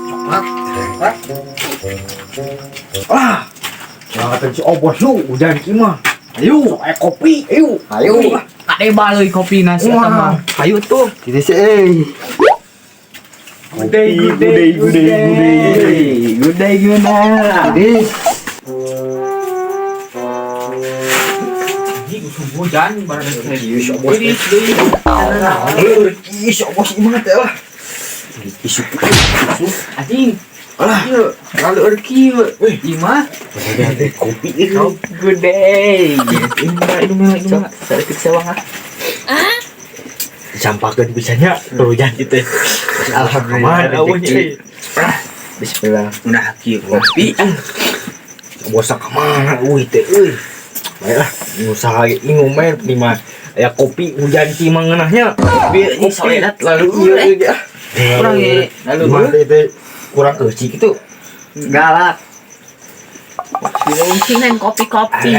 Coklat. Coklat. Ah. Jangan si Obos yuk, hujan kieu mah. Ayo, sok aya kopi, ayo. Ayo. Kade baleuy kopi nasi eta mah. Ayo tuh. Ini sih eh. Good day, good day, good day. Good day, good day. Ini Anjing usum hujan bareng Ieu si Obos. Ini deui. Ih, si Obos ieu mah teh lah. Isuk, isuk. Anjing. Alah. Ieu, lalu kieu. Ieu mah Ada kopi ieu. good day. Ini mah, ini mah, ini mah. Saeutik sewang ah. Sampakeun bisanya hujan gitu. Alhamdulillah, Alhamdulillah rezeki. Bismillah. Udah kieu kopi. Bos ka mana euy teh euy. Baiklah, usaha ingu mah nih mah aya kopi hujan ki mah ngeunahnya. Kopi ini soledat Lalu ieu euy ah. Kurang ye. Lalu Gimana teh teh kurang euci gitu. Galak. Dilungsingan kopi-kopi.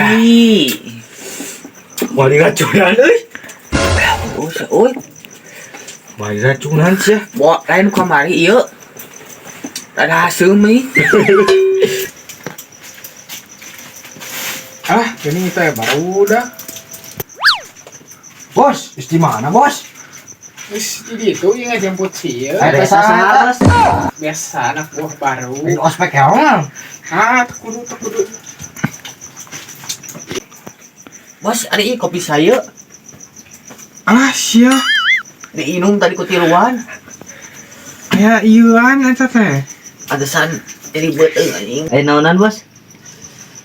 Wali racunan euy. Oh, euy. Wali racunan sia. Bawa lain kamari ieu. Rada haseum euy. Ah, ini kita baru udah. Bos, di mana, Bos? Wis di itu yang ngajemput sih ya. Ada salah. Biasa anak buah baru. Ini ospek hewan. Ah, tekudu tekudu. Bos, ada ieu kopi saya. Alah sia. Diinum tadi ku tiluan. Aya ieuan eta teh. Agesan jadi beuteung anjing. Eh naonan, Bos?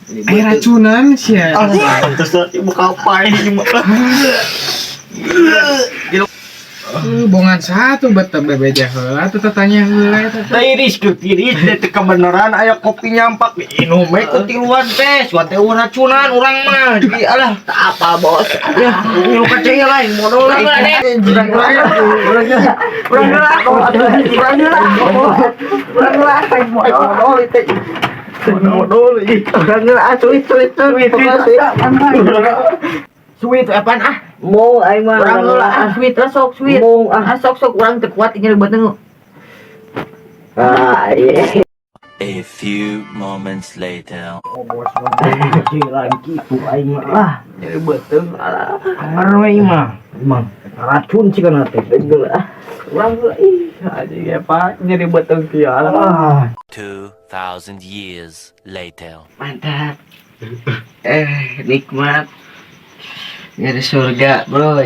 Jadi Aya beuteung. racunan sia. Pantes lah ibu kapai ini mah. Bongan satu betul bebeja heula tuh tatanya heula eta teh. Tiris ke tiris teh kebenaran aya kopi nyampak diinum we ku tiluan teh, suan teh racunan urang mah. Jadi alah Tak apa, Bos. ya, ngilu kacanya lain modal lah. Urang urang urang urang Modal ih. urang ah suit suit suit. Sweet apaan ah? Mau aing mah. Urang heula ah sweet lah sok sweet. Mau ah. Ah sok sok urang teu kuat nyeri beuteung. Ah, iya. A few moments later. Oh bos mah lain kitu aing mah lah. Nyeri beuteung alah. Anger we mah. Emang racun sih kana teh. Betul ah. Urang heula ih anjing apa nyeri beuteung kieu alah. Ah, 2,000 years later. Mantap. Nikmat. Nyari surga, bro.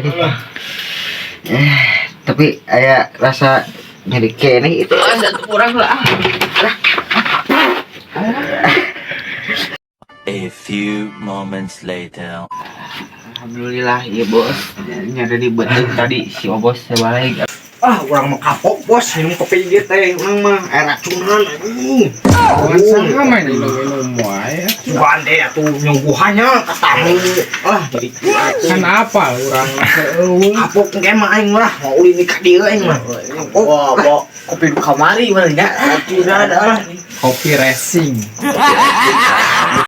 Tapi aya rasa nyeri kene itu. Ah, urang heula ah. A few moments later. Alhamdulillah ya bos. Nyeri di beuteung tadi si Obos sebalik. Ah, urang mah kapok bos minum kopi ieu teh urang mah aya racunan anjing. Bongan saha mah minum-minum wae. Sugan teh atuh nyuguhannya ka tamu. Ah, jadi Kan apa urang eueuh. kapok engke mah aing lah mau ulin ka dieu aing mah. Kapok. Wah, bo, kopi nu kamari mah nya. Racunan ah. Kopi racing.